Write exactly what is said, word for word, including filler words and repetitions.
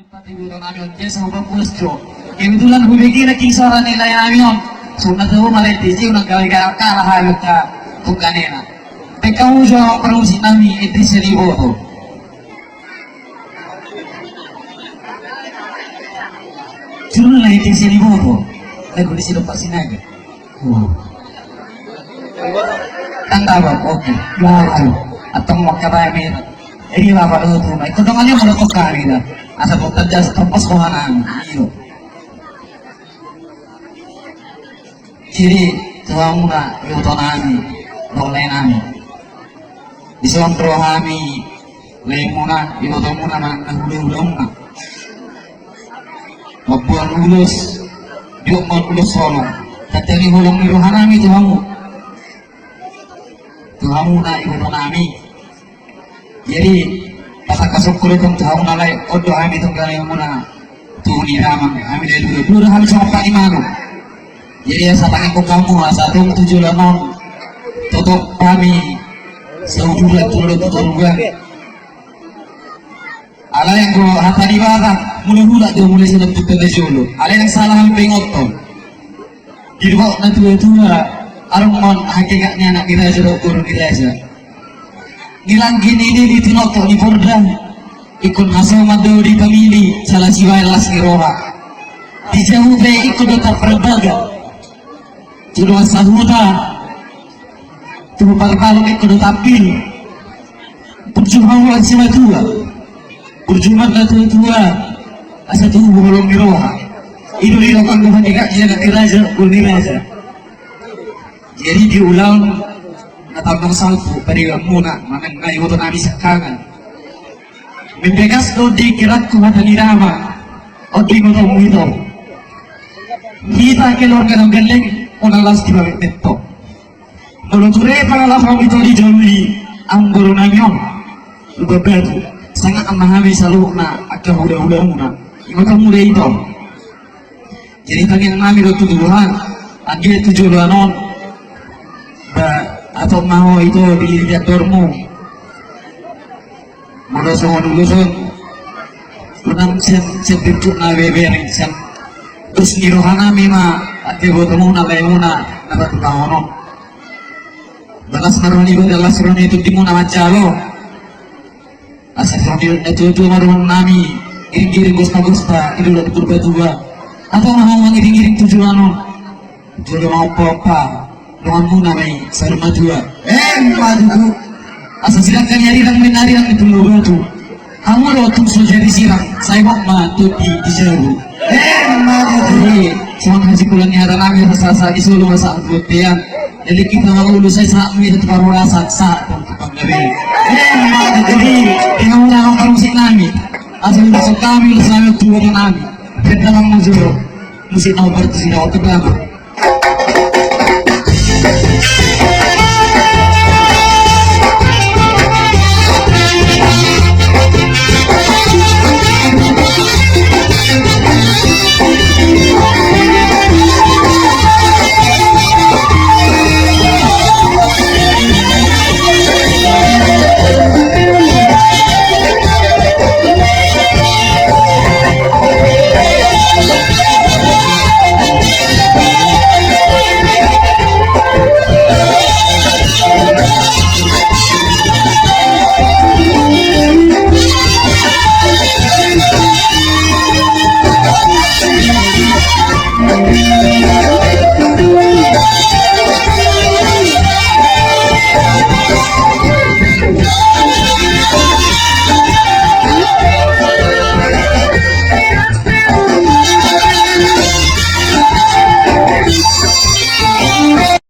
Pati boto nami on jasa hubaen puas jo. Kebetulan hubege na king sora ni lae nami on. Sona tau marete si unang gawe gara kala hayu ta tungganena. Peka ujo parmusik nami ete seni boto. Jurul na ete seni boto. Lagu di sido pasinaga. Tanda bang, oke. Lalu, atau mau kata yang merah. Jadi apa dulu tuh? Ikut dong aja mau kok kami dah. Asal buat kerja setempat sekolah nami. Iyo. Jadi, tuang muna, iboto nami, boleh nami. Di son rohami, lae muna, iboto muna, na hule-hule muna. Mamboan ulos, diok mamboan ulos holong. Tatani holong ni roha nami tu hamu. Tu hamu na iboto nami. Jadi, patangkas songkul i tong tu hamu na lae, on do hami tong gale muna. Tu ni damang, hami dari dulu, dulu hami sama Pak Imanu. Jadi, asa tangan kau kamu, asa tong tu jolo non. Totop hami, sauduran tu lolo tu toruan. Alai anggo hata ni bata, mula-mula do mulai sian tu pena jolo. Alai nang salah hami pengoton. Di dua na tua-tua, arung mon hakikat ni anak ni raja do guru ni raja. Di langgi ni di tinoktok ni porda, ikon haso mado di pamili, salah siwai las ni roha. Di jahu pe ikon do tarperbaga. Jolo sahuta, Tuhu parpalok ikon do tampil. Burju hamu simatua. Burju ma na tua-tua. Asa tubu holong ni roha. Ido di lokal Tuhan di kak dia nanti raja, gol ni raja. Jadi di ulang na tambang salpu, pariwan muna, manang na iboto nami sakangan. Membekas do di kirakku hata ni rama. Odi moto muito. Hita keluarga nang gandeng, unang las di babek metto. Molo ture pala laho mito di jolui, anggo ro nami on. Lupa batu, sangat ama hami saluhutna, angka huda-huda muna. Ingkon muda ito. Jadi tangiang nami do tu Tuhan, anggiat tu joloan on. Ba, atau mau ito di jadormu. Molo songon ulos on. Unang sian, sian birkut na bebereng, sian. Dos ni roha nami ma, angka iboto muna, lae muna, na patupahon on. Balas na roha ni iba, balas roha ni tundi muna manjalo. Asa roha ni na tua-tua ma roha nami, giring-giring gosta-gosta, idola di Purbatua. Atau ma hamu mangiring-iring tu joloan on. Jolo ma ompa-ompa, dongan muna ma i, saur matua. Emma tutu. Asa sidangkan i arirang ma i na arirang di Pulau Batu. Hamu do tung so jadi sirang, sai bok ma tuti di jabu. Emma tutu. Songon hasimpulan ni hata nami, rasa-rasa di Solo, rasa angkutean. Jadi hita mangolu sai sahat mi satu parulasan, sahat dong tu panggabean. Emma tutu. Jadi, dengan undang parmusik nami. Asa ulos kami, ulos nami, tu nami. Kita mangujur. Musik nomor tu sini, oke, berapa?